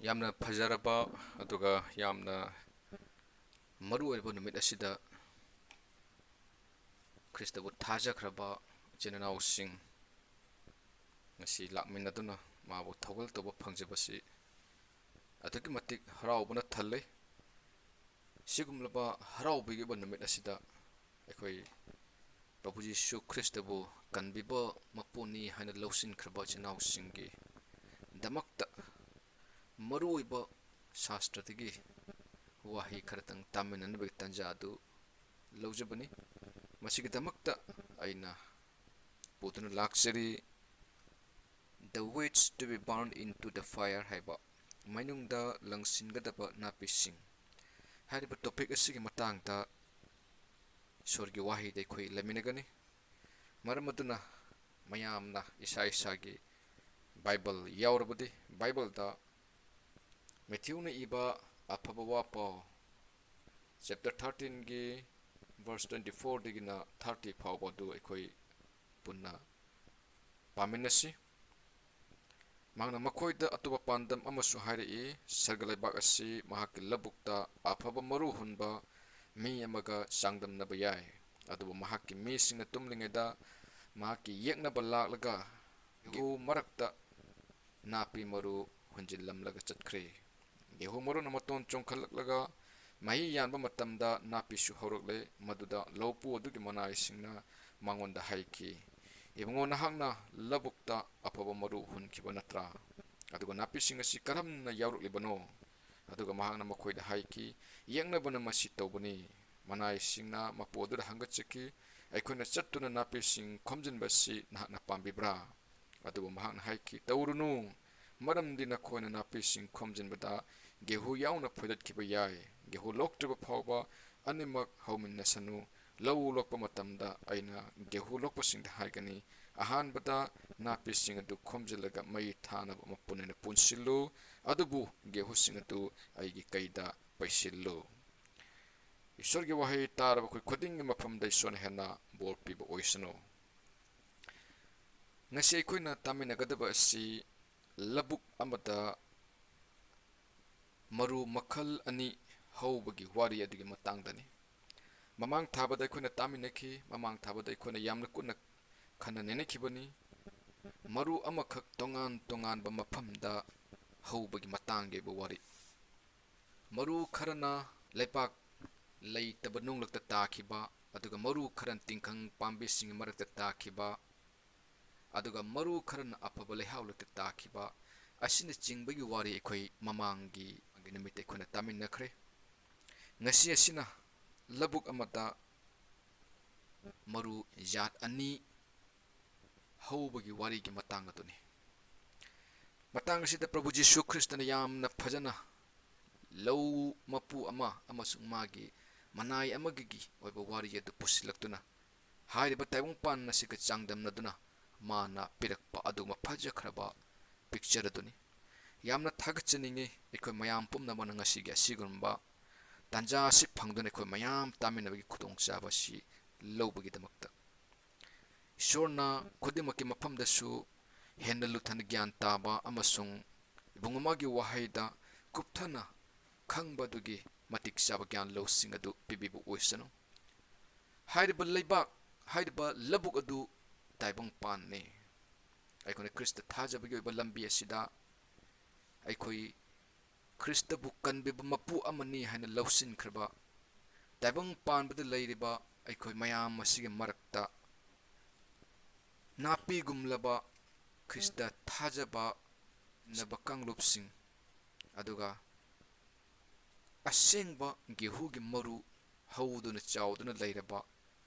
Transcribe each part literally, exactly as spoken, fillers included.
ꯌꯥꯝꯅ ꯐꯖꯔꯕ ꯑꯗꯨꯒ ꯌꯥꯝꯅ ꯃꯔꯨ ꯑꯣꯏꯔꯕ ꯅꯨꯃꯤꯠ ꯑꯁꯤꯗ ꯈ꯭ꯔꯤꯁꯇꯕꯨ ꯊꯥꯖꯈ꯭ꯔꯕ ꯏꯆꯤꯟ ꯏꯅꯥꯎꯁꯤꯡ ꯉꯁꯤ ꯂꯥꯛꯃꯤꯟꯅꯗꯨꯅ ꯃꯥꯕꯨ ꯊꯧꯒꯜ ꯇꯧꯕ ꯐꯪꯖꯕꯁꯤ ꯑꯗꯨꯛꯀꯤ ꯃꯇꯤꯛ ꯍꯔꯥꯎꯕꯅ ꯊꯜꯂꯤ꯫ ꯁꯤꯒꯨꯝꯂꯕ ꯍꯔꯥꯎꯕꯤꯒꯤ ꯑꯣꯏꯕ ꯅꯨꯃꯤꯠ ꯑꯁꯤꯗ ꯑꯩꯈꯣꯏ ꯄ꯭ꯔꯚꯨ ꯖꯤꯁꯨ ꯈ꯭ꯔꯤꯁꯇꯕꯨ ꯀꯟꯕꯤꯕ ꯃꯄꯨꯅꯤ ꯍꯥꯏꯅ ꯂꯧꯁꯤꯟꯈ꯭ꯔꯕ ꯏꯆꯤꯟ ꯏꯅꯥꯎꯁꯤꯡꯒꯤ ꯗꯃꯛꯇ ꯃꯔꯨꯑꯣꯏꯕ ꯁꯥꯁꯇ꯭ꯔꯗꯒꯤ ꯋꯥꯍꯩ ꯈꯔꯇꯪ ꯇꯥꯃꯤꯟꯅꯅꯕꯒꯤ ꯇꯥꯟꯖꯥ ꯑꯗꯨ ꯂꯧꯖꯕꯅꯤ꯫ ꯃꯁꯤꯒꯤꯗꯃꯛꯇ ꯑꯩꯅ ꯄꯨꯗꯨꯅ ꯂꯥꯛꯆꯔꯤ꯫ The weeds to be burned into the fire ꯍꯥꯏꯕ ꯃꯩꯅꯨꯡꯗ ꯂꯪꯁꯤꯟꯒꯗꯕ ꯅꯥꯄꯤꯁꯤꯡ ꯍꯥꯏꯔꯤꯕ topic ꯑꯁꯤꯒꯤ ꯃꯇꯥꯡꯗ ꯏꯁꯣꯔꯒꯤ ꯋꯥꯍꯩꯗ ꯑꯩꯈꯣꯏ ꯂꯩꯃꯤꯟꯅꯒꯅꯤ꯫ ꯃꯔꯝ ꯑꯗꯨꯅ ꯃꯌꯥꯝꯅ ꯏꯁꯥ ꯏꯁꯥꯒꯤ ꯕꯥꯏꯕꯜ ꯌꯥꯎꯔꯕꯗꯤ ꯕꯥꯏꯕꯜꯗ ꯃꯦꯊ꯭ꯌꯨꯅ ꯏꯕ ꯑꯐꯕ ꯋꯥ ꯄꯥꯎ chapter thirteen ꯒꯤ verse twenty four ꯗꯒꯤꯅ thirty ꯐꯥꯎꯕ ꯑꯗꯨ ꯑꯩꯈꯣꯏ ꯄꯨꯟꯅ ꯄꯥꯃꯤꯟꯅꯁꯤ꯫ ꯃꯍꯥꯛꯅ ꯃꯈꯣꯏꯗ ꯑꯇꯣꯞꯄ ꯄꯥꯟꯗꯝ ꯑꯃꯁꯨ ꯍꯥꯏꯔꯛꯏ, ꯁꯔꯒ ꯂꯩꯕꯥꯛ ꯑꯁꯤ ꯃꯍꯥꯛꯀꯤ ꯂꯧꯕꯨꯛꯇ ꯑꯐꯕ ꯃꯔꯨ ꯍꯨꯟꯕ ꯃꯤ ꯑꯃꯒ ꯆꯥꯡꯗꯝꯅꯕ ꯌꯥꯏ꯫ ꯑꯗꯨꯕꯨ ꯃꯍꯥꯛꯀꯤ ꯃꯤꯁꯤꯡꯅ ꯇꯨꯝꯂꯤꯉꯩꯗ ꯃꯍꯥꯛꯀꯤ ꯌꯦꯛꯅꯕ ꯂꯥꯛꯂꯒ ꯒꯦꯍꯨ ꯃꯔꯛꯇ ꯅꯥꯄꯤ ꯃꯔꯨ ꯍꯨꯟꯖꯤꯜꯂꯝꯂꯒ ꯆꯠꯈ꯭ꯔꯦ꯫ ꯒꯦꯍꯨ ꯃꯔꯨꯅ ꯃꯇꯣꯟ ꯆꯣꯡꯈꯠꯂꯛꯂꯒ ꯃꯍꯩ ꯌꯥꯟꯕ ꯃꯇꯝꯗ ꯅꯥꯄꯤꯁꯨ ꯍꯧꯔꯛꯂꯦ꯫ ꯃꯗꯨꯗ ꯂꯧꯄꯨ ꯑꯗꯨꯒꯤ ꯃꯅꯥꯏꯁꯤꯡꯅ ꯃꯉꯣꯟꯗ ꯍꯥꯏꯈꯤ, "ꯏꯕꯨꯡꯉꯣ, ꯅꯍꯥꯛꯅ ꯂꯧꯕꯨꯛꯇ ꯑꯐꯕ ꯃꯔꯨ ꯍꯨꯟꯈꯤꯕ ꯅꯠꯇ꯭ꯔꯥ? ꯑꯗꯨꯒ ꯅꯥꯄꯤꯁꯤꯡ ꯑꯁꯤ ꯀꯔꯝꯅ ꯌꯥꯎꯔꯛꯂꯤꯕꯅꯣ?" ꯑꯗꯨꯒ ꯃꯍꯥꯛꯅ ꯃꯈꯣꯏꯗ ꯍꯥꯏꯈꯤ, "ꯌꯦꯛꯅꯕꯅ ꯃꯁꯤ ꯇꯧꯕꯅꯤ꯫ ꯃꯅꯥꯏꯁꯤꯡꯅ ꯃꯄꯨ ꯑꯗꯨꯗ ꯍꯪꯒꯠꯆꯈꯤ, 'ꯑꯩꯈꯣꯏꯅ ꯆꯠꯇꯨꯅ ꯅꯥꯄꯤꯁꯤꯡ ꯈꯣꯝꯖꯤꯟꯕ ꯑꯁꯤ ꯅꯍꯥꯛꯅ ꯄꯥꯝꯕꯤꯕ꯭ꯔꯥ?' ꯑꯗꯨꯕꯨ ꯃꯍꯥꯛꯅ ꯍꯥꯏꯈꯤ, 'ꯇꯧꯔꯨꯅꯨ, ꯃꯔꯝꯗꯤ ꯅꯈꯣꯏꯅ ꯅꯥꯄꯤꯁꯤꯡ ꯈꯣꯝꯖꯤꯟꯕꯗ ꯒꯦꯍꯨ ꯌꯥꯎꯅ ꯐꯣꯏꯗꯠꯈꯤꯕ ꯌꯥꯏ꯫ ꯒꯦꯍꯨ ꯂꯣꯛꯇ꯭ꯔꯤꯕ ꯐꯥꯎꯕ ꯑꯅꯤꯃꯛ ꯍꯧꯃꯤꯟꯅꯁꯅꯨ꯫ ꯂꯧ ꯂꯣꯛꯄ ꯃꯇꯝꯗ ꯑꯩꯅ ꯒꯦꯍꯨ ꯂꯣꯛꯄꯁꯤꯡꯗ ꯍꯥꯏꯒꯅꯤ, ꯑꯍꯥꯟꯕꯗ ꯅꯥꯄꯤꯁꯤꯡ ꯑꯗꯨ ꯈꯣꯝꯖꯤꯜꯂꯒ ꯃꯩ ꯊꯥꯅꯕ ꯃꯄꯨꯟ ꯑꯣꯏꯅ ꯄꯨꯟꯁꯤꯜꯂꯨ, ꯑꯗꯨꯕꯨ ꯒꯦꯍꯨꯁꯤꯡ ꯑꯗꯨ ꯑꯩꯒꯤ ꯀꯩꯗ ꯄꯩꯁꯤꯜꯂꯨ.'" ꯏꯁꯣꯔꯒꯤ ꯋꯥꯍꯩ ꯇꯥꯔꯕ ꯑꯩꯈꯣꯏ ꯈꯨꯗꯤꯡꯒꯤ ꯃꯐꯝꯗ ꯏꯁꯣꯔꯅ ꯍꯦꯟꯅ ꯕꯣꯔ ꯄꯤꯕ ꯑꯣꯏꯁꯅꯨ꯫ ꯉꯁꯤ ꯑꯩꯈꯣꯏꯅ ꯇꯥꯃꯤꯟꯅꯒꯗꯕ ꯑꯁꯤ ꯂꯧꯕꯨꯛ ꯑꯃꯗ ꯃꯔꯨ ꯃꯈꯜ ꯑꯅꯤ ꯍꯧꯕꯒꯤ ꯋꯥꯔꯤ ꯑꯗꯨꯒꯤ ꯃꯇꯥꯡꯗꯅꯤ꯫ ꯃꯃꯥꯡ ꯊꯥꯕꯗ ꯑꯩꯈꯣꯏꯅ ꯇꯥꯃꯤꯟꯅꯈꯤ, ꯃꯃꯥꯡ ꯊꯥꯕꯗ ꯑꯩꯈꯣꯏꯅ ꯌꯥꯝꯅ ꯀꯨꯞꯅ ꯈꯟꯅ ꯅꯩꯅꯈꯤꯕꯅꯤ꯫ ꯃꯔꯨ ꯑꯃꯈꯛ ꯇꯣꯉꯥꯟ ꯇꯣꯉꯥꯟꯕ ꯃꯐꯝꯗ ꯍꯧꯕꯒꯤ ꯃꯇꯥꯡꯒꯤ ꯑꯣꯏꯕ ꯋꯥꯔꯤ꯫ ꯃꯔꯨ ꯈꯔꯅ ꯂꯩꯕꯥꯛ ꯂꯩꯇꯕ ꯅꯣꯡꯂꯛꯇ ꯇꯥꯈꯤꯕ, ꯑꯗꯨꯒ ꯃꯔꯨ ꯈꯔꯅ ꯇꯤꯡꯈꯪ ꯄꯥꯝꯕꯤꯁꯤꯡꯒꯤ ꯃꯔꯛꯇ ꯇꯥꯈꯤꯕ, ꯑꯗꯨꯒ ꯃꯔꯨ ꯈꯔꯅ ꯑꯐꯕ ꯂꯩꯍꯥꯎ ꯂꯩꯇ ꯇꯥꯈꯤꯕ ꯑꯁꯤꯅꯆꯤꯡꯕꯒꯤ ꯋꯥꯔꯤ ꯑꯩꯈꯣꯏ ꯃꯃꯥꯡꯒꯤ ꯅꯨꯃꯤꯠꯇ ꯑꯩꯈꯣꯏꯅ ꯇꯥꯃꯤꯟꯅꯈ꯭ꯔꯦ꯫ ꯉꯁꯤ ꯑꯁꯤꯅ ꯂꯧꯕꯨꯛ ꯑꯃꯗ ꯃꯔꯨ ꯖꯥꯠ ꯑꯅꯤ ꯍꯧꯕꯒꯤ ꯋꯥꯔꯤꯒꯤ ꯃꯇꯥꯡ ꯑꯗꯨꯅꯤ꯫ ꯃꯇꯥꯡ ꯑꯁꯤꯗ ꯄ꯭ꯔꯚꯨ ꯖꯤꯁꯨ ꯈ꯭ꯔꯤꯁꯇꯅ ꯌꯥꯝꯅ ꯐꯖꯅ ꯂꯧ ꯃꯄꯨ ꯑꯃ ꯑꯃꯁꯨꯡ ꯃꯥꯒꯤ ꯃꯅꯥꯏ ꯑꯃꯒꯤ ꯑꯣꯏꯕ ꯋꯥꯔꯤ ꯑꯗꯨ ꯄꯨꯁꯤꯜꯂꯛꯇꯨꯅ, ꯍꯥꯏꯔꯤꯕ ꯇꯥꯏꯕꯪꯄꯥꯟ ꯑꯁꯤꯒ ꯆꯥꯡꯗꯝꯅꯗꯨꯅ ꯃꯥꯅ ꯄꯤꯔꯛꯄ ꯑꯗꯨꯒꯨꯝꯕ ꯐꯖꯈ꯭ꯔꯕ ꯄꯤꯛꯆꯔ ꯑꯗꯨꯅꯤ꯫ ꯌꯥꯝꯅ ꯊꯥꯒꯠꯆꯅꯤꯡꯉꯤ ꯑꯩꯈꯣꯏ ꯃꯌꯥꯝ ꯄꯨꯝꯅꯃꯛꯅ ꯉꯁꯤꯒꯤ ꯑꯁꯤꯒꯨꯝꯕ ꯇꯥꯟꯖꯥ ꯑꯁꯤ ꯐꯪꯗꯨꯅ ꯑꯩꯈꯣꯏ ꯃꯌꯥꯝ ꯇꯥꯃꯤꯟꯅꯕꯒꯤ ꯈꯨꯗꯣꯡꯆꯥꯕ ꯑꯁꯤ ꯂꯧꯕꯒꯤꯗꯃꯛꯇ꯫ ꯏꯁꯣꯔꯅ ꯈꯨꯗꯤꯡꯃꯛꯀꯤ ꯃꯐꯝꯗꯁꯨ ꯍꯦꯟꯅ ꯂꯨꯊꯅ ꯒ꯭ꯌꯥꯟ ꯇꯥꯕ ꯑꯃꯁꯨꯡ ꯏꯕꯨꯡ ꯑꯃꯒꯤ ꯋꯥꯍꯩꯗ ꯀꯨꯞꯊꯅ ꯈꯪꯕ ꯑꯗꯨꯒꯤ ꯃꯇꯤꯛ ꯆꯥꯕ ꯒ꯭ꯌꯥꯟ ꯂꯧꯁꯤꯡ ꯑꯗꯨ ꯄꯤꯕꯤꯕ ꯑꯣꯏꯁꯅꯨ꯫ ꯍꯥꯏꯔꯤꯕ ꯂꯩꯕꯥꯛ, ꯍꯥꯏꯔꯤꯕ ꯂꯧꯕꯨꯛ ꯑꯗꯨ ꯇꯥꯏꯕꯪꯄꯥꯟꯅꯤ꯫ ꯑꯩꯈꯣꯏꯅ ꯈ꯭ꯔꯤꯁꯇ ꯊꯥꯖꯕꯒꯤ ꯑꯣꯏꯕ ꯂꯝꯕꯤ ꯑꯁꯤꯗ ꯑꯩꯈꯣꯏ ꯈ꯭ꯔꯤꯁꯇꯕꯨ ꯀꯟꯕꯤꯕ ꯃꯄꯨ ꯑꯃꯅꯤ ꯍꯥꯏꯅ ꯂꯧꯁꯤꯟꯈ꯭ꯔꯕ ꯇꯥꯏꯕꯪ ꯄꯥꯟꯕꯗ ꯂꯩꯔꯤꯕ ꯑꯩꯈꯣꯏ ꯃꯌꯥꯝ ꯑꯁꯤꯒꯤ ꯃꯔꯛꯇ ꯅꯥꯄꯤꯒꯨꯝꯂꯕ ꯈ꯭ꯔꯤꯁꯇ ꯊꯥꯖꯕ ꯅꯕ ꯀꯥꯡꯂꯨꯞꯁꯤꯡ, ꯑꯗꯨꯒ ꯑꯁꯦꯡꯕ ꯒꯦꯍꯨꯒꯤ ꯃꯔꯨ ꯍꯧꯗꯨꯅ ꯆꯥꯎꯗꯨꯅ ꯂꯩꯔꯕ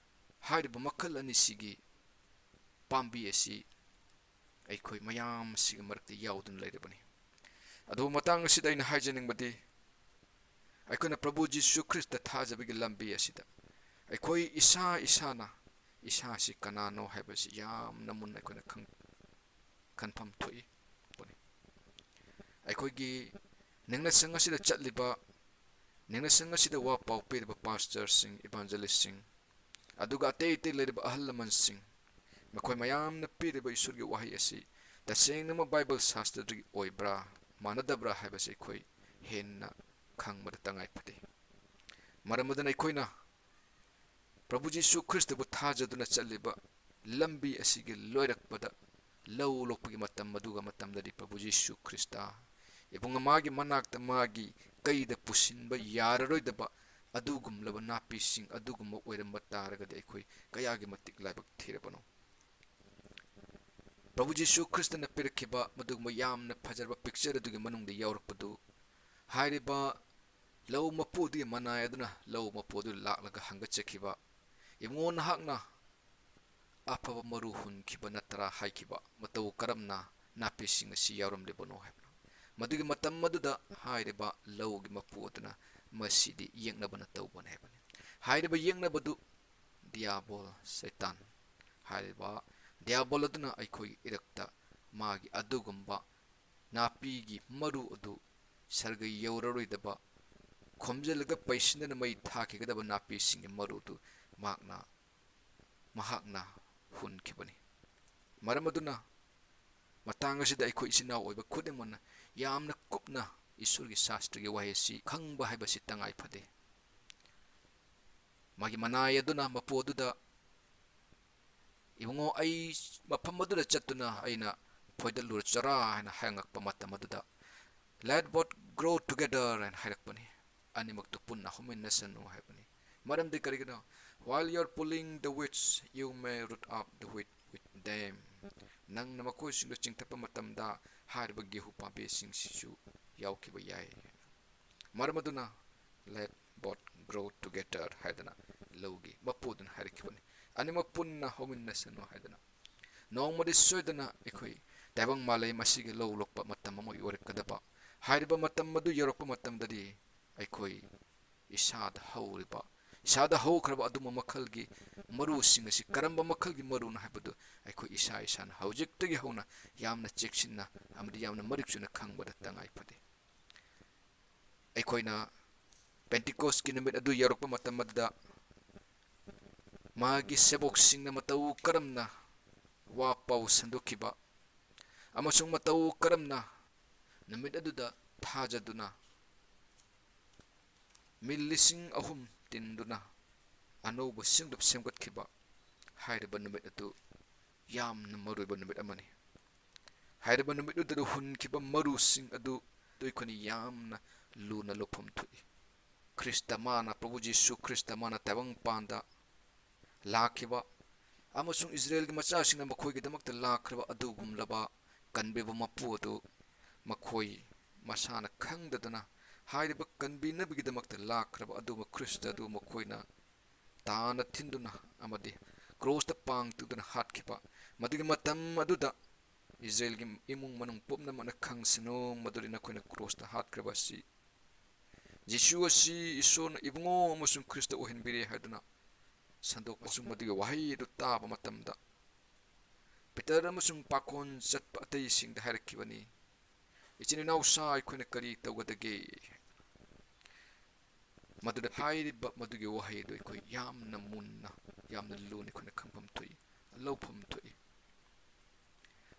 ꯍꯥꯏꯔꯤꯕ ꯃꯈꯜ ꯑꯅꯤꯁꯤꯒꯤ ꯄꯥꯝꯕꯤ ꯑꯁꯤ ꯑꯩꯈꯣꯏ ꯃꯌꯥꯝ ꯑꯁꯤꯒꯤ ꯃꯔꯛꯇ ꯌꯥꯎꯗꯨꯅ ꯂꯩꯔꯕꯅꯤ꯫ ꯑꯗꯨꯕꯨ ꯃꯇꯥꯡ ꯑꯁꯤꯗ ꯑꯩꯅ ꯍꯥꯏꯖꯅꯤꯡꯕꯗꯤ, ꯑꯩꯈꯣꯏꯅ ꯄ꯭ꯔꯚꯨ ꯖꯤꯁꯨ ꯈ꯭ꯔꯤꯁꯇ ꯊꯥꯖꯕꯒꯤ ꯂꯝꯕꯤ ꯑꯁꯤꯗ ꯑꯩꯈꯣꯏ ꯏꯁꯥ ꯏꯁꯥꯅ ꯏꯁꯥꯁꯤ ꯀꯅꯥꯅꯣ ꯍꯥꯏꯕꯁꯤ ꯌꯥꯝꯅ ꯃꯨꯟꯅ ꯑꯩꯈꯣꯏꯅ ꯈꯪ-, ꯈꯟꯐꯝ ꯊꯣꯛꯏ꯫ ꯑꯩꯈꯣꯏꯒꯤ ꯅꯤꯡꯅꯁꯪ ꯑꯁꯤꯗ ꯆꯠꯂꯤꯕ, ꯅꯤꯡꯅꯁꯪ ꯑꯁꯤꯗ ꯋꯥ ꯄꯥꯎ ꯄꯤꯔꯤꯕ ꯄꯥꯁꯇꯔꯁꯤꯡ, ꯏꯚꯥꯟꯖꯦꯂꯤꯁꯁꯤꯡ, ꯑꯗꯨꯒ ꯑꯇꯩ ꯑꯇꯩ ꯂꯩꯔꯤꯕ ꯑꯍꯜ ꯂꯃꯟꯁꯤꯡ, ꯃꯈꯣꯏ ꯃꯌꯥꯝꯅ ꯄꯤꯔꯤꯕ ꯏꯁꯣꯔꯒꯤ ꯋꯥꯍꯩ ꯑꯁꯤ ꯇꯁꯦꯡꯅꯃꯛ ꯕꯥꯏꯕꯜ ꯁꯥꯁꯇ꯭ꯔꯗꯒꯤ ꯑꯣꯏꯕ꯭ꯔꯥ, ꯃꯥꯟꯅꯗꯕ꯭ꯔꯥ ꯍꯥꯏꯕꯁꯤ ꯑꯩꯈꯣꯏ ꯍꯦꯟꯅ ꯈꯪꯕꯗ ꯇꯉꯥꯏ ꯐꯗꯦ꯫ ꯃꯔꯝ ꯑꯗꯨꯅ ꯑꯩꯈꯣꯏꯅ ꯄ꯭ꯔꯚꯨ ꯖꯤꯁꯨ ꯈ꯭ꯔꯤꯁꯇꯕꯨ ꯊꯥꯖꯗꯨꯅ ꯆꯠꯂꯤꯕ ꯂꯝꯕꯤ ꯑꯁꯤꯒꯤ ꯂꯣꯏꯔꯛꯄꯗ, ꯂꯧ ꯂꯣꯛꯄꯒꯤ ꯃꯇꯝ ꯑꯗꯨꯒ ꯃꯇꯝꯗꯗꯤ ꯄ꯭ꯔꯚꯨ ꯖꯤꯁꯨ ꯈ꯭ꯔꯤꯁꯇ ꯏꯕꯨꯡ ꯃꯥꯒꯤ ꯃꯅꯥꯛꯇ ꯃꯥꯒꯤ ꯀꯩꯗ ꯄꯨꯁꯤꯟꯕ ꯌꯥꯔꯔꯣꯏꯗꯕ ꯑꯗꯨꯒꯨꯝꯂꯕ ꯅꯥꯄꯤꯁꯤꯡ ꯑꯗꯨꯒꯨꯝꯕ ꯑꯣꯏꯔꯝꯕ ꯇꯥꯔꯒꯗꯤ ꯑꯩꯈꯣꯏ ꯀꯌꯥꯒꯤ ꯃꯇꯤꯛ ꯂꯥꯏꯕꯛ ꯊꯤꯔꯕꯅꯣ? ꯄ꯭ꯔꯚꯨ ꯖꯤꯁꯨ ꯈ꯭ꯔꯤꯁꯇꯅ ꯄꯤꯔꯛꯈꯤꯕ ꯃꯗꯨꯒꯨꯝꯕ ꯌꯥꯝꯅ ꯐꯖꯔꯕ picture ꯑꯗꯨꯒꯤ ꯃꯅꯨꯡꯗ ꯌꯥꯎꯔꯛꯄꯗꯨ ꯍꯥꯏꯔꯤꯕ ꯂꯧ ꯃꯄꯨ ꯑꯗꯨꯒꯤ ꯃꯅꯥꯏ ꯑꯗꯨꯅ ꯂꯧ ꯃꯄꯨ ꯑꯗꯨ ꯂꯥꯛꯂꯒ ꯍꯪꯒꯠꯆꯈꯤꯕ, "ꯏꯕꯨꯡꯉꯣ, ꯅꯍꯥꯛꯅ ꯑꯐꯕ ꯃꯔꯨ ꯍꯨꯟꯈꯤꯕ ꯅꯠꯇ꯭ꯔꯥ?" ꯍꯥꯏꯈꯤꯕ꯫ "ꯃꯇꯧ ꯀꯔꯝꯅ ꯅꯥꯄꯤꯁꯤꯡ ꯑꯁꯤ ꯌꯥꯎꯔꯝꯂꯤꯕꯅꯣ?" ꯍꯥꯏꯕꯅ꯫ ꯃꯗꯨꯒꯤ ꯃꯇꯝ ꯑꯗꯨꯗ ꯍꯥꯏꯔꯤꯕ ꯂꯧꯒꯤ ꯃꯄꯨ ꯑꯗꯨꯅ, "ꯃꯁꯤꯗꯤ ꯌꯦꯛꯅꯕꯅ ꯇꯧꯕꯅꯤ" ꯍꯥꯏꯕꯅꯤ꯫ ꯍꯥꯏꯔꯤꯕ ꯌꯦꯛꯅꯕꯗꯨ ꯗꯤꯌꯥꯕꯣꯜ, ꯁꯩꯇꯥꯟ ꯍꯥꯏꯔꯤꯕ ꯗꯤꯌꯥꯕꯣꯜ ꯑꯗꯨꯅ ꯑꯩꯈꯣꯏꯒꯤ ꯏꯔꯛꯇ ꯃꯥꯒꯤ ꯑꯗꯨꯒꯨꯝꯕ ꯅꯥꯄꯤꯒꯤ ꯃꯔꯨ ꯑꯗꯨ ꯁꯔꯒ ꯌꯧꯔꯔꯣꯏꯗꯕ, ꯈꯣꯝꯖꯤꯜꯂꯒ ꯄꯩꯁꯤꯟꯗꯅ ꯃꯩ ꯊꯥꯈꯤꯒꯗꯕ ꯅꯥꯄꯤꯁꯤꯡꯒꯤ ꯃꯔꯨ ꯑꯗꯨ ꯃꯍꯥꯛꯅ, ꯃꯍꯥꯛꯅ ꯍꯨꯟꯈꯤꯕꯅꯤ꯫ ꯃꯔꯝ ꯑꯗꯨꯅ ꯃꯇꯥꯡ ꯑꯁꯤꯗ ꯑꯩꯈꯣꯏ ꯏꯆꯤꯟ ꯏꯅꯥꯎ ꯑꯣꯏꯕ ꯈꯨꯗꯤꯡꯃꯛꯅ ꯌꯥꯝꯅ ꯀꯨꯞꯅ ꯏꯁꯣꯔꯒꯤ ꯁꯥꯁꯇ꯭ꯔꯒꯤ ꯋꯥꯍꯩ ꯑꯁꯤ ꯈꯪꯕ ꯍꯥꯏꯕꯁꯤ ꯇꯉꯥꯏ ꯐꯗꯦ꯫ ꯃꯥꯒꯤ ꯃꯅꯥꯏ ꯑꯗꯨꯅ ꯃꯄꯨ ꯑꯗꯨꯗ, "ꯏꯕꯨꯡꯉꯣ, ꯑꯩ ꯃꯐꯝ ꯑꯗꯨꯗ ꯆꯠꯇꯨꯅ ꯑꯩꯅ ꯐꯣꯏꯗꯠꯂꯨꯔ ꯆꯔꯥ" ꯍꯥꯏꯅ ꯍꯪꯉꯛꯄ ꯃꯇꯝ ꯑꯗꯨꯗ, "Let both grow together" ꯍꯥꯏꯅ ꯍꯥꯏꯔꯛꯄꯅꯤ꯫ "ꯑꯅꯤꯃꯛꯇꯨ ꯄꯨꯟꯅ ꯍꯧꯃꯤꯟꯅꯁꯅꯨ" ꯍꯥꯏꯕꯅꯤ꯫ ꯃꯔꯝꯗꯤ ꯀꯔꯤꯒꯤꯅꯣ? "While you are pulling the weeds, you may root up the wheat with them." ꯅꯪꯅ ꯃꯈꯣꯏꯁꯤꯡꯗꯨ ꯆꯤꯡꯊꯠꯄ ꯃꯇꯝꯗ ꯍꯥꯏꯔꯤꯕ ꯒꯦꯍꯨ ꯄꯥꯝꯕꯤꯁꯤꯡꯁꯤꯁꯨ ꯌꯥꯎꯈꯤꯕ ꯌꯥꯏ꯫ ꯃꯔꯝ ꯑꯗꯨꯅ "Let both grow together" ꯍꯥꯏꯗꯅ ꯂꯧꯒꯤ ꯃꯄꯨꯗꯨꯅ ꯍꯥꯏꯔꯛꯈꯤꯕꯅꯤ꯫ "ꯑꯅꯤꯃꯛ ꯄꯨꯟꯅ ꯍꯧꯃꯤꯟꯅꯁꯅꯨ" ꯍꯥꯏꯗꯅ꯫ ꯅꯣꯡꯃꯗꯤ ꯁꯣꯏꯗꯅ ꯑꯩꯈꯣꯏ ꯇꯥꯏꯕꯪ ꯃꯥꯂꯦꯝ ꯑꯁꯤꯒꯤ ꯂꯧ ꯂꯣꯛꯄ ꯃꯇꯝ ꯑꯃ ꯑꯣꯏꯔꯛꯀꯗꯕ, ꯍꯥꯏꯔꯤꯕ ꯃꯇꯝ ꯑꯗꯨ ꯌꯧꯔꯛꯄ ꯃꯇꯝꯗꯗꯤ ꯑꯩꯈꯣꯏ ꯏꯁꯥꯗ ꯍꯧꯔꯤꯕ, ꯏꯁꯥꯗ ꯍꯧꯈ꯭ꯔꯕ ꯑꯗꯨꯝꯕ ꯃꯈꯜꯒꯤ ꯃꯔꯨꯁꯤꯡ ꯑꯁꯤ ꯀꯔꯝꯕ ꯃꯈꯜꯒꯤ ꯃꯔꯨꯅꯣ ꯍꯥꯏꯕꯗꯨ ꯑꯩꯈꯣꯏ ꯏꯁꯥ ꯏꯁꯥꯅ ꯍꯧꯖꯤꯛꯇꯒꯤ ꯍꯧꯅ ꯌꯥꯝꯅ ꯆꯦꯛꯁꯤꯟꯅ ꯑꯃꯗꯤ ꯌꯥꯝꯅ ꯃꯔꯤꯛ ꯆꯨꯝꯅ ꯈꯪꯕꯗ ꯇꯉꯥꯏ ꯐꯗꯦ꯫ ꯑꯩꯈꯣꯏꯅ ꯄꯦꯟꯇꯤꯀꯣꯁꯀꯤ ꯅꯨꯃꯤꯠ ꯑꯗꯨ ꯌꯧꯔꯛꯄ ꯃꯇꯝ ꯑꯗꯨꯗ ꯃꯥꯒꯤ ꯁꯦꯕꯣꯛꯁꯤꯡꯅ ꯃꯇꯧ ꯀꯔꯝꯅ ꯋꯥ ꯄꯥꯎ ꯁꯟꯗꯣꯛꯈꯤꯕ ꯑꯃꯁꯨꯡ ꯃꯇꯧ ꯀꯔꯝꯅ ꯅꯨꯃꯤꯠ ꯑꯗꯨꯗ ꯊꯥꯖꯗꯨꯅ ꯃꯤꯜ ꯂꯤꯁꯤꯡ ꯑꯍꯨꯝ ꯇꯤꯟꯗꯨꯅ ꯑꯅꯧꯕ ꯁꯤꯡꯂꯨꯞ ꯁꯦꯝꯒꯠꯈꯤꯕ ꯍꯥꯏꯔꯤꯕ ꯅꯨꯃꯤꯠ ꯑꯗꯨ ꯌꯥꯝꯅ ꯃꯔꯨꯑꯣꯏꯕ ꯅꯨꯃꯤꯠ ꯑꯃꯅꯤ꯫ ꯍꯥꯏꯔꯤꯕ ꯅꯨꯃꯤꯠ ꯑꯗꯨꯗ ꯍꯨꯟꯈꯤꯕ ꯃꯔꯨꯁꯤꯡ ꯑꯗꯨ ꯑꯩꯈꯣꯏꯅ ꯌꯥꯝꯅ ꯂꯨꯅ ꯂꯧꯐꯝ ꯊꯣꯛꯏ꯫ ꯈ꯭ꯔꯤꯁꯇ ꯃꯥꯅ, ꯄ꯭ꯔꯚꯨ ꯖꯤꯁꯨ ꯈ꯭ꯔꯤꯁꯇ ꯃꯥꯅ ꯇꯥꯏꯕꯪꯄꯥꯟꯗ ꯂꯥꯛꯈꯤꯕ ꯑꯃꯁꯨꯡ ꯏꯁꯔꯥꯌꯦꯜꯒꯤ ꯃꯆꯥꯁꯤꯡꯅ ꯃꯈꯣꯏꯒꯤꯗꯃꯛꯇ ꯂꯥꯛꯈ꯭ꯔꯕ ꯑꯗꯨꯒꯨꯝꯂꯕ ꯀꯟꯕꯤꯕ ꯃꯄꯨ ꯑꯗꯨ ꯃꯈꯣꯏ ꯃꯁꯥꯅ ꯈꯪꯗꯗꯅ ꯍꯥꯏꯔꯤꯕ ꯀꯟꯕꯤꯅꯕꯒꯤꯗꯃꯛꯇ ꯂꯥꯛꯈ꯭ꯔꯕ ꯑꯗꯨꯒꯨꯝꯕ ꯈ꯭ꯔꯤꯁꯇ ꯑꯗꯨ ꯃꯈꯣꯏꯅ ꯇꯥꯅ ꯊꯤꯟꯗꯨꯅ ꯑꯃꯗꯤ ꯀ꯭ꯔꯣꯁꯇ ꯄꯥꯡ ꯇꯨꯗꯨꯅ ꯍꯥꯠꯈꯤꯕ, ꯃꯗꯨꯒꯤ ꯃꯇꯝ ꯑꯗꯨꯗ ꯏꯁꯔꯥꯌꯦꯜꯒꯤ ꯏꯃꯨꯡ ꯃꯅꯨꯡ ꯄꯨꯝꯅꯃꯛꯅ ꯈꯪꯁꯅꯨ ꯃꯗꯨꯗꯤ ꯅꯈꯣꯏꯅ ꯀ꯭ꯔꯣꯁꯇ ꯍꯥꯠꯈ꯭ꯔꯕ ꯑꯁꯤ ꯖꯤꯁꯨ ꯑꯁꯤ ꯏꯁꯣꯔꯅ ꯏꯕꯨꯡꯉꯣ ꯑꯃꯁꯨꯡ ꯈ꯭ꯔꯤꯁꯇ ꯑꯣꯏꯍꯟꯕꯤꯔꯦ ꯍꯥꯏꯗꯨꯅ ꯁꯟꯗꯣꯛꯄ, ꯑꯃꯁꯨꯡ ꯃꯗꯨꯒꯤ ꯋꯥꯍꯩ ꯑꯗꯨ ꯇꯥꯕ ꯃꯇꯝꯗ ꯄꯤꯇꯔ ꯑꯃꯁꯨꯡ ꯄꯥꯈꯣꯟ ꯆꯠꯄ ꯑꯇꯩꯁꯤꯡꯗ ꯍꯥꯏꯔꯛꯈꯤꯕꯅꯤ, "ꯏꯆꯤꯟ ꯏꯅꯥꯎꯁꯥ, ꯑꯩꯈꯣꯏꯅ ꯀꯔꯤ ꯇꯧꯒꯗꯒꯦ?" ꯃꯗꯨꯗ ꯍꯥꯏꯔꯤꯕ ꯃꯗꯨꯒꯤ ꯋꯥꯍꯩ ꯑꯗꯨ ꯑꯩꯈꯣꯏ ꯌꯥꯝꯅ ꯃꯨꯟꯅ, ꯌꯥꯝꯅ ꯂꯨꯅ ꯑꯩꯈꯣꯏꯅ ꯈꯪꯐꯝ ꯊꯣꯛꯏ, ꯂꯧꯐꯝ ꯊꯣꯛꯏ꯫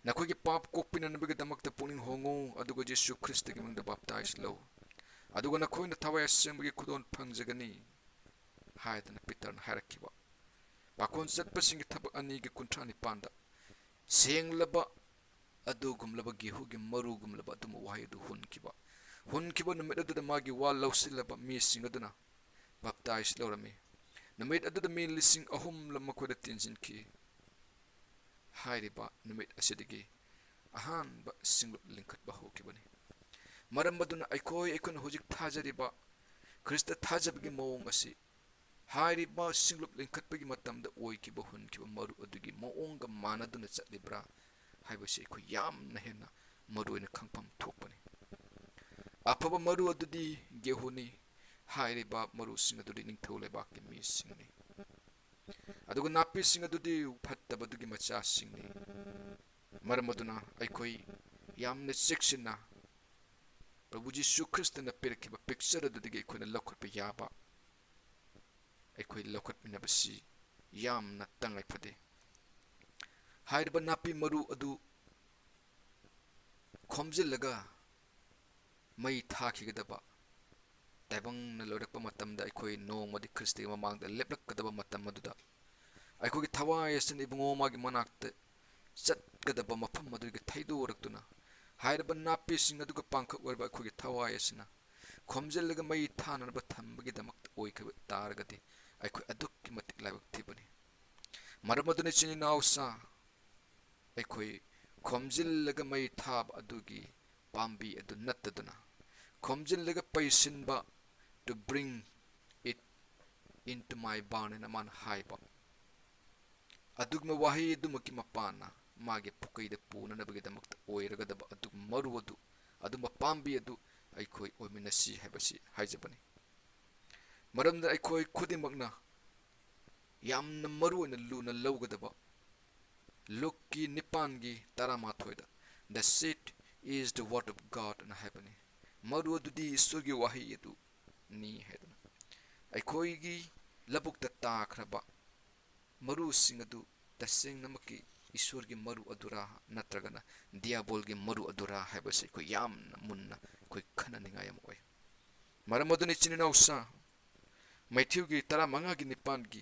"ꯅꯈꯣꯏꯒꯤ ꯄꯥꯞ ꯀꯣꯛꯄꯤꯅꯅꯕꯒꯤꯗꯃꯛꯇ ꯄꯨꯛꯅꯤꯡ ꯍꯣꯡꯉꯨ, ꯑꯗꯨꯒ ꯖꯤꯁꯨ ꯈ꯭ꯔꯤꯁꯇꯒꯤ ꯃꯃꯤꯡꯗ ꯕꯥꯞꯇꯥꯏꯖ ꯂꯧ, ꯑꯗꯨꯒ ꯅꯈꯣꯏꯅ ꯊꯋꯥꯏ ꯑꯁꯦꯡꯕꯒꯤ ꯈꯨꯗꯣꯜ ꯐꯪꯖꯒꯅꯤ" ꯍꯥꯏꯗꯅ ꯄꯤꯇꯔꯅ ꯍꯥꯏꯔꯛꯈꯤꯕ꯫ ꯄꯥꯈꯣꯟ ꯆꯠꯄꯁꯤꯡꯒꯤ ꯊꯕꯛ ꯑꯅꯤꯒꯤ ꯀꯨꯟꯊ꯭ꯔꯥ ꯅꯤꯄꯥꯟꯗ ꯁꯦꯡꯂꯕ ꯑꯗꯨꯒꯨꯝꯂꯕ ꯒꯦꯍꯨꯒꯤ ꯃꯔꯨꯒꯨꯝꯂꯕ ꯑꯗꯨꯝꯕ ꯋꯥꯍꯩ ꯑꯗꯨ ꯍꯨꯟꯈꯤꯕ꯫ ꯍꯨꯟꯈꯤꯕ ꯅꯨꯃꯤꯠ ꯑꯗꯨꯗ ꯃꯥꯒꯤ ꯋꯥ ꯂꯧꯁꯤꯜꯂꯕ ꯃꯤꯁꯤꯡ ꯑꯗꯨꯅ ꯕꯥꯞꯇꯥꯏꯖ ꯂꯧꯔꯝꯃꯤ꯫ ꯅꯨꯃꯤꯠ ꯑꯗꯨꯗ ꯃꯤ ꯂꯤꯁꯤꯡ ꯑꯍꯨꯝ ꯃꯈꯣꯏꯗ ꯇꯤꯟꯁꯤꯟꯈꯤ꯫ ꯍꯥꯏꯔꯤꯕ ꯅꯨꯃꯤꯠ ꯑꯁꯤꯗꯒꯤ ꯑꯍꯥꯟꯕ ꯁꯤꯡꯂꯨꯞ ꯂꯤꯡꯈꯠꯄ ꯍꯧꯈꯤꯕꯅꯤ꯫ ꯃꯔꯝ ꯑꯗꯨꯅ ꯑꯩꯈꯣꯏ, ꯑꯩꯈꯣꯏꯅ ꯍꯧꯖꯤꯛ ꯊꯥꯖꯔꯤꯕ ꯈ꯭ꯔꯤꯁꯇ ꯊꯥꯖꯕꯒꯤ ꯃꯑꯣꯡ ꯑꯁꯤ ꯍꯥꯏꯔꯤꯕ ꯁꯤꯡꯂꯨꯞ ꯂꯤꯡꯈꯠꯄꯒꯤ ꯃꯇꯝꯗ ꯑꯣꯏꯈꯤꯕ, ꯍꯨꯟꯈꯤꯕ ꯃꯔꯨ ꯑꯗꯨꯒꯤ ꯃꯑꯣꯡꯒ ꯃꯥꯟꯅꯗꯨꯅ ꯆꯠꯂꯤꯕ꯭ꯔꯥ ꯍꯥꯏꯕꯁꯤ ꯑꯩꯈꯣꯏ ꯌꯥꯝꯅ ꯍꯦꯟꯅ ꯃꯔꯨ ꯑꯣꯏꯅ ꯈꯪꯐꯝ ꯊꯣꯛꯄꯅꯤ꯫ ꯑꯐꯕ ꯃꯔꯨ ꯑꯗꯨꯗꯤ ꯒꯦꯍꯨꯅꯤ꯫ ꯍꯥꯏꯔꯤꯕ ꯃꯔꯨꯁꯤꯡ ꯑꯗꯨꯗꯤ ꯅꯤꯡꯊꯧ ꯂꯩꯕꯥꯛꯀꯤ ꯃꯤꯁꯤꯡꯅꯤ, ꯑꯗꯨꯒ ꯅꯥꯄꯤꯁꯤꯡ ꯑꯗꯨꯗꯤ ꯐꯠꯇꯕꯗꯨꯒꯤ ꯃꯆꯥꯁꯤꯡꯅꯤ꯫ ꯃꯔꯝ ꯑꯗꯨꯅ ꯑꯩꯈꯣꯏ ꯌꯥꯝꯅ ꯆꯦꯛꯁꯤꯟꯅ ꯄ꯭ꯔꯚꯨ ꯖꯤꯁꯨ ꯈ꯭ꯔꯤꯁꯇꯅ ꯄꯤꯔꯛꯈꯤꯕ ꯄꯤꯛꯆꯔ ꯑꯗꯨꯗꯒꯤ ꯑꯩꯈꯣꯏꯅ ꯂꯧꯈꯠꯄ ꯌꯥꯕ, ꯑꯩꯈꯣꯏ ꯂꯧꯈꯠꯃꯤꯟꯅꯕꯁꯤ ꯌꯥꯝꯅ ꯇꯉꯥꯏ ꯐꯗꯦ꯫ ꯍꯥꯏꯔꯤꯕ ꯅꯥꯄꯤ ꯃꯔꯨ ꯑꯗꯨ ꯈꯣꯝꯖꯤꯜꯂꯒ ꯃꯩ ꯊꯥꯈꯤꯒꯗꯕ, ꯇꯥꯏꯕꯪꯅ ꯂꯣꯏꯔꯛꯄ ꯃꯇꯝꯗ ꯑꯩꯈꯣꯏ ꯅꯣꯡꯃꯗꯤ ꯈ꯭ꯔꯤꯁꯇꯒꯤ ꯃꯃꯥꯡꯗ ꯂꯦꯞꯂꯛꯀꯗꯕ ꯃꯇꯝ ꯑꯗꯨꯗ ꯑꯩꯈꯣꯏꯒꯤ ꯊꯋꯥꯏ ꯑꯁꯤꯅ ꯏꯕꯨꯡꯉꯣ ꯃꯥꯒꯤ ꯃꯅꯥꯛꯇ ꯆꯠꯀꯗꯕ ꯃꯐꯝ ꯑꯗꯨꯒꯤ ꯊꯩꯗꯣꯔꯛꯇꯨꯅ ꯍꯥꯏꯔꯤꯕ ꯅꯥꯄꯤꯁꯤꯡ ꯑꯗꯨꯒ ꯄꯥꯡꯈꯛ ꯑꯣꯏꯔꯕ ꯑꯩꯈꯣꯏꯒꯤ ꯊꯋꯥꯏ ꯑꯁꯤꯅ ꯈꯣꯝꯖꯤꯜꯂꯒ ꯃꯩ ꯊꯥꯅꯅꯕ ꯊꯝꯕꯒꯤꯗꯃꯛꯇ ꯑꯣꯏꯈꯤꯕ ꯇꯥꯔꯒꯗꯤ ꯑꯩꯈꯣꯏ ꯑꯗꯨꯛꯀꯤ ꯃꯇꯤꯛ ꯂꯥꯏꯕꯛ ꯊꯤꯕꯅꯤ꯫ ꯃꯔꯝ ꯑꯗꯨꯅ ꯏꯆꯤꯟ ꯏꯅꯥꯎꯁꯥ, ꯑꯩꯈꯣꯏ ꯈꯣꯝꯖꯤꯜꯂꯒ ꯃꯩ ꯊꯥꯕ ꯑꯗꯨꯒꯤ ꯄꯥꯝꯕꯤ ꯑꯗꯨ ꯅꯠꯇꯗꯨꯅ ꯈꯣꯝꯖꯤꯜꯂꯒ ꯄꯩꯁꯤꯟꯕ, to bring it into my barn ꯍꯥꯏꯅ ꯃꯥꯅ ꯍꯥꯏꯕ ꯑꯗꯨꯒꯨꯝꯕ ꯋꯥꯍꯩ ꯑꯗꯨꯃꯛꯀꯤ ꯃꯄꯥꯟꯅ ꯃꯥꯒꯤ ꯄꯨꯀꯩꯗ ꯄꯨꯅꯅꯕꯒꯤꯗꯃꯛꯇ ꯑꯣꯏꯔꯒꯗꯕ ꯑꯗꯨꯒꯨꯝꯕ ꯃꯔꯨ ꯑꯗꯨ, ꯑꯗꯨꯒꯨꯝꯕ ꯄꯥꯝꯕꯤ ꯑꯗꯨ ꯑꯩꯈꯣꯏ ꯑꯣꯏꯃꯤꯟꯅꯁꯤ ꯍꯥꯏꯕꯁꯤ ꯍꯥꯏꯖꯕꯅꯤ꯫ ꯃꯔꯝꯗꯤ ꯑꯩꯈꯣꯏ ꯈꯨꯗꯤꯡꯃꯛꯅ ꯌꯥꯝꯅ ꯃꯔꯨ ꯑꯣꯏꯅ ꯂꯨꯅ ꯂꯧꯒꯗꯕ ꯂꯨꯛꯀꯤ ꯅꯤꯄꯥꯟꯒꯤ ꯇꯔꯥꯃꯥꯊꯣꯏꯗ, "The seed is the word of God" ꯑꯅ ꯍꯥꯏꯕꯅꯤ꯫ ꯃꯔꯨ ꯑꯗꯨꯗꯤ ꯏꯁꯣꯔꯒꯤ ꯋꯥꯍꯩ ꯑꯗꯨꯅꯤ ꯍꯥꯏꯗꯅ꯫ ꯑꯩꯈꯣꯏꯒꯤ ꯂꯧꯕꯨꯛꯇ ꯇꯥꯈ꯭ꯔꯕ ꯃꯔꯨꯁꯤꯡ ꯑꯗꯨ ꯇꯁꯦꯡꯅꯃꯛꯀꯤ ꯏꯁꯣꯔꯒꯤ ꯃꯔꯨ ꯑꯗꯨꯔꯥ ꯅꯠꯇ꯭ꯔꯒꯅ ꯗꯤꯌꯥꯕꯣꯜꯒꯤ ꯃꯔꯨ ꯑꯗꯨꯔꯥ ꯍꯥꯏꯕꯁꯤ ꯑꯩꯈꯣꯏ ꯌꯥꯝꯅ ꯃꯨꯟꯅ ꯑꯩꯈꯣꯏ ꯈꯟꯅꯅꯤꯡꯉꯥꯏ ꯑꯃ ꯑꯣꯏ꯫ ꯃꯔꯝ ꯑꯗꯨꯅ ꯏꯆꯤꯟ ꯏꯅꯥꯎꯁꯥ, ꯃꯩꯊꯤꯎꯒꯤ ꯇꯔꯥꯃꯉꯥꯒꯤ ꯅꯤꯄꯥꯟꯒꯤ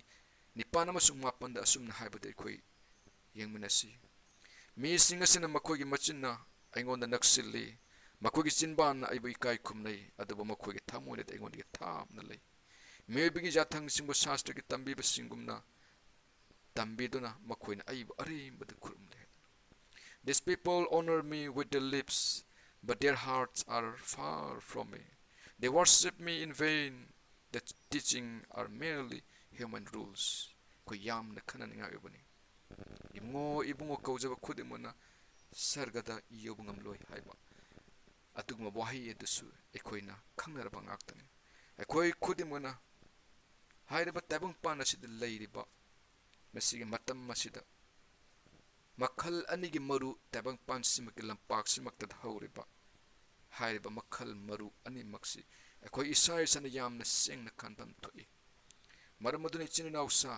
ꯅꯤꯄꯥꯟ ꯑꯃꯁꯨꯡ ꯃꯥꯄꯟꯗ ꯑꯁꯨꯝꯅ ꯍꯥꯏꯕꯗ ꯑꯩꯈꯣꯏ ꯌꯦꯡꯃꯤꯟꯅꯁꯤ꯫ "ꯃꯤꯁꯤꯡ ꯑꯁꯤꯅ ꯃꯈꯣꯏꯒꯤ ꯃꯆꯤꯟꯅ ꯑꯩꯉꯣꯟꯗ ꯅꯛꯁꯤꯜꯂꯤ, ꯃꯈꯣꯏꯒꯤ ꯆꯤꯟꯕꯥꯟꯅ ꯑꯩꯕꯨ ꯏꯀꯥꯏ ꯈꯨꯝꯅꯩ, ꯑꯗꯨꯕꯨ ꯃꯈꯣꯏꯒꯤ ꯊꯃꯣꯏꯅꯗꯤ ꯑꯩꯉꯣꯟꯗꯒꯤ ꯊꯥꯞꯅ ꯂꯩ꯫ ꯃꯤꯑꯣꯏꯕꯒꯤ ꯌꯥꯊꯪꯁꯤꯡꯕꯨ ꯁꯥꯁꯇ꯭ꯔꯒꯤ ꯇꯝꯕꯤꯕꯁꯤꯡꯒꯨꯝꯅ ꯇꯝꯕꯤꯗꯨꯅ ꯃꯈꯣꯏꯅ ꯑꯩꯕꯨ ꯑꯔꯦꯝꯕꯗ ꯈꯨꯔꯨꯝꯂꯦ" ꯍꯥꯏꯗꯅ꯫ "These people honor me with their lips, but their hearts are far from me. They worship me in vain, their teaching are merely human rules." ꯑꯩꯈꯣꯏ ꯌꯥꯝꯅ ꯈꯟꯅꯅꯤꯡꯉꯥꯏ ꯑꯣꯏꯕꯅꯤ꯫ "ꯏꯕꯨꯡꯉꯣ, ꯏꯕꯨꯡꯉꯣ" ꯀꯧꯖꯕ ꯈꯨꯗꯤꯡꯃꯛꯅ ꯁꯔꯒꯗ ꯌꯧꯕ ꯉꯝꯂꯣꯏ ꯍꯥꯏꯕ ꯑꯗꯨꯒꯨꯝꯕ ꯋꯥꯍꯩ ꯑꯗꯨꯁꯨ ꯑꯩꯈꯣꯏꯅ ꯈꯪꯅꯔꯕ ꯉꯥꯛꯇꯅꯤ꯫ ꯑꯩꯈꯣꯏ ꯈꯨꯗꯤꯡꯃꯛꯅ ꯍꯥꯏꯔꯤꯕ ꯇꯥꯏꯕꯪꯄꯥꯟ ꯑꯁꯤꯗ ꯂꯩꯔꯤꯕ ꯃꯁꯤꯒꯤ ꯃꯇꯝ ꯑꯁꯤꯗ ꯃꯈꯜ ꯑꯅꯤꯒꯤ ꯃꯔꯨ ꯇꯥꯏꯕꯪꯄꯥꯟꯁꯤꯃꯛꯀꯤ ꯂꯝꯄꯥꯛꯁꯤꯃꯛꯇꯗ ꯍꯧꯔꯤꯕ ꯍꯥꯏꯔꯤꯕ ꯃꯈꯜ ꯃꯔꯨ ꯑꯅꯤꯃꯛꯁꯤ ꯑꯩꯈꯣꯏ ꯏꯁꯥ ꯏꯁꯥꯅ ꯌꯥꯝꯅ ꯁꯦꯡꯅ ꯈꯟꯐꯝ ꯊꯣꯛꯏ꯫ ꯃꯔꯝ ꯑꯗꯨꯅ ꯏꯆꯤꯟ ꯏꯅꯥꯎꯁꯥ,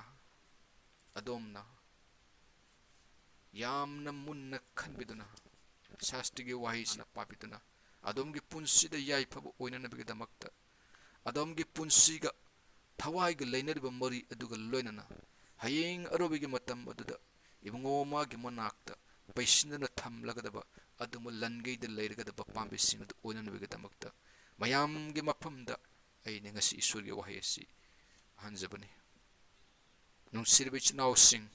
ꯑꯗꯣꯝꯅ ꯌꯥꯝꯅ ꯃꯨꯟꯅ ꯈꯟꯕꯤꯗꯨꯅ, ꯁꯥꯁꯇ꯭ꯔꯒꯤ ꯋꯥꯍꯩꯁꯤꯅ ꯄꯥꯕꯤꯗꯨꯅ, ꯑꯗꯣꯝꯒꯤ ꯄꯨꯟꯁꯤꯗ ꯌꯥꯏꯐꯕ ꯑꯣꯏꯅꯅꯕꯒꯤꯗꯃꯛꯇ ꯑꯗꯣꯝꯒꯤ ꯄꯨꯟꯁꯤꯒ ꯊꯋꯥꯏꯒ ꯂꯩꯅꯔꯤꯕ ꯃꯔꯤ ꯑꯗꯨꯒ ꯂꯣꯏꯅꯅ ꯍꯌꯦꯡ ꯑꯔꯣꯏꯕꯒꯤ ꯃꯇꯝ ꯑꯗꯨꯗ ꯏꯕꯨꯡꯉꯣ ꯃꯥꯒꯤ ꯃꯅꯥꯛꯇ ꯄꯩꯁꯤꯟꯗꯨꯅ ꯊꯝꯂꯒꯗꯕ ꯑꯗꯨꯝꯕ ꯂꯟꯒꯩꯗ ꯂꯩꯔꯒꯗꯕ ꯄꯥꯝꯕꯤꯁꯤꯡ ꯑꯗꯨ ꯑꯣꯏꯅꯅꯕꯒꯤꯗꯃꯛꯇ ꯃꯌꯥꯝꯒꯤ ꯃꯐꯝꯗ ꯑꯩꯅ ꯉꯁꯤ ꯏꯁꯣꯔꯒꯤ ꯋꯥꯍꯩ ꯑꯁꯤ ꯍꯟꯖꯕꯅꯤ꯫ ꯅꯨꯡꯁꯤꯔꯕ ꯏꯆꯤꯟ ꯏꯅꯥꯎꯁꯤꯡ,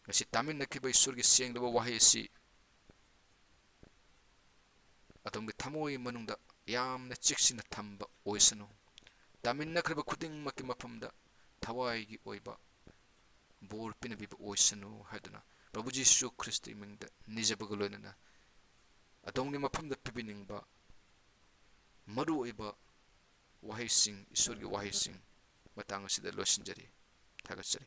ꯉꯁꯤ ꯇꯥꯃꯤꯟꯅꯈꯤꯕ ꯏꯁꯣꯔꯒꯤ ꯁꯦꯡꯂꯕ ꯋꯥꯍꯩ ꯑꯁꯤ ꯑꯗꯣꯝꯒꯤ ꯊꯃꯣꯏ ꯃꯅꯨꯡꯗ ꯌꯥꯝꯅ ꯆꯦꯛꯁꯤꯟꯅ ꯊꯝꯕ ꯑꯣꯏꯁꯅꯨ꯫ ꯇꯥꯃꯤꯟꯅꯈ꯭ꯔꯕ ꯈꯨꯗꯤꯡꯃꯛꯀꯤ ꯃꯐꯝꯗ ꯊꯋꯥꯏꯒꯤ ꯑꯣꯏꯕ ꯕꯣꯔ ꯄꯤꯅꯕꯤꯕ ꯑꯣꯏꯁꯅꯨ ꯍꯥꯏꯗꯨꯅ ꯄ꯭ꯔꯚꯨ ꯖꯤꯁꯨ ꯈ꯭ꯔꯤꯁꯇꯒꯤ ꯃꯤꯡꯗ ꯅꯤꯖꯕꯒ ꯂꯣꯏꯅꯅ ꯑꯗꯣꯝꯒꯤ ꯃꯐꯝꯗ ꯄꯤꯕꯤꯅꯤꯡꯕ ꯃꯔꯨꯑꯣꯏꯕ ꯋꯥꯍꯩꯁꯤꯡ, ꯏꯁꯣꯔꯒꯤ ꯋꯥꯍꯩꯁꯤꯡ ꯃꯇꯥꯡ ꯑꯁꯤꯗ ꯂꯣꯏꯁꯤꯟꯖꯔꯤ꯫ ꯊꯥꯒꯠꯆꯔꯤ꯫